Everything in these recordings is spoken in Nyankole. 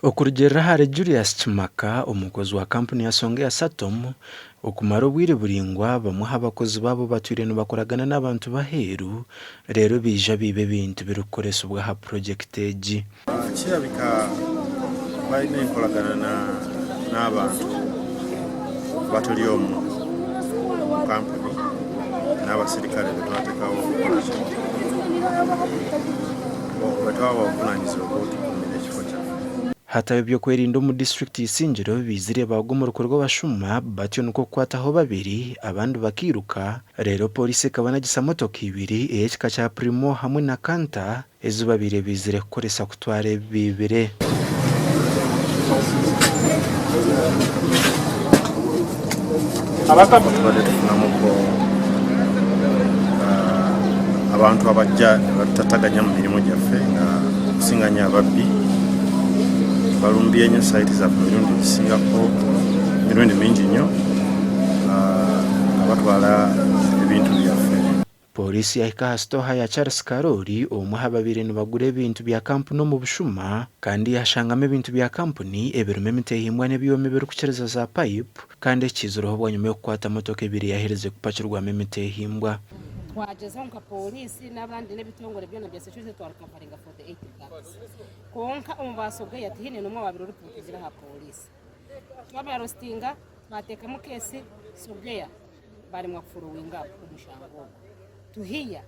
Okurugiirira ahari Julius Kimaka, omukozi wa kampuni ya Songea Satom, okumara obwire buraingwa bamwe aha bakozi baabo batwire nibakoragana n'abantu b'aheeru reero baija baiba ebintu birikukoresibwa aha purogyekiti egi. Kirabika baine enkoragana n'abantu baturi omu kampuni n'abasirikare betwatekaho kukora ki? Betwabaha obuvunanizibwa bw'okutukumira ekifo kyaffe. Hati ab'ebyokwerinda omu disiturikiti Isingiro baizire baagwa omu rukwe rw'abashuma batyo nikwo kukwataho babiri abandi bakairuka reero pooriisi ekabanagisa motoka ibiri ey'ekika kya Premio hamwe na Canter ezi babaire baizire kukoresa kutwara ebi baibire. Tubadde tufunamuko abantu abajja nebatutataaganya mu mirimu gyaffe nga okusinga nnyo ababbi balumbye nnyo sayiti zaffe emirundi egisingako emirundi mingi nnyo nga batwala ebintu byaffe. Pooriisi yahika aha sitooha ya Charles Karori, omwe aha babaire nibagura ebintu bya kampuni omu bushuma kandi yashangamu ebintu bya kampuni ebirimu emitehimbwa n'ebyoma ebirikukiriza za payipu kandi eki kiizireho bwanyima y'okukwata motoka ebaire yaaherize kupakirwamu emitehimbwa. Twagyezaho nka pooriisi n'abandi n'ebitongore byona bya security twarikavaringa 48 bags kwonka omu basogeya tihaine n'omwe owaabaire oripotizire aha pooriisi. Twabarositinga twateekamu keesi sogeya. Baremwa kuforowinga up omushango ogwo. Tuhiya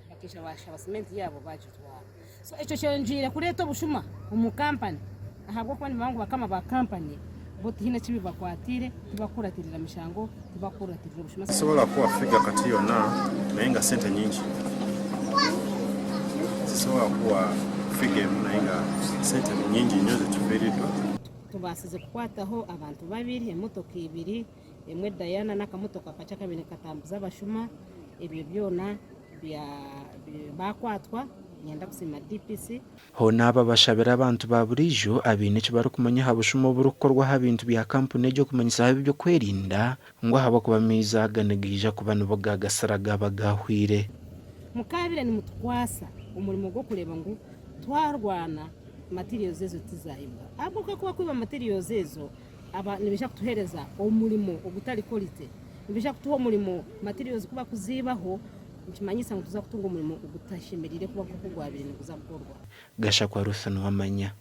bakaija bashaba cement yaabo bagitwara. So ekyo kyongyeire kureeta obushuma omu kampani ahabw'okuba nibamanya ngu bakama ba kampani bo tihaine eki bibakwatiire, tibakukuratirira mishango, tibakukuratirira obushuma. Sisobola kuwa figure kati yona naye nga sente nyingi sisobola kuwa figure emu naye nga sente nyingi nyo zetufiridwa. Tubaasize kukwataho abantu babiri, emotoka ibiri. Emwe Diana n'akamotoka kakye akabaire nikatambuza abashuma, ebyo byona baakwatwa. Niinyenda kusiima DPC. Hoona aba bashabire abantu ba buriijo abaine eki barikumanya aha bushuma oburikukorwa aha bintu bya kampuni egyo kumanyisaho ab'eby'okwerinda ngu ahabw'okuba amaizi aga nigaija kuba nibo gaagasira gaaba gaahwire. Mukaabire nimutukwasa omurimo gw'okureeba ngu twarwana materials ezo tizaibwa ahabw'okuba ku bakwiba materials ezo Aba nibaija kutuheereza omurimo ogutari quality, nibaija kutuha omurimo materials ku bakuziibaho nikimanyisa ngu nituza kutunga omurimo ogutashemereire kuba nk'oku gwabaire niguza kukorwa. Gashakwa Ruth Nuwamanya.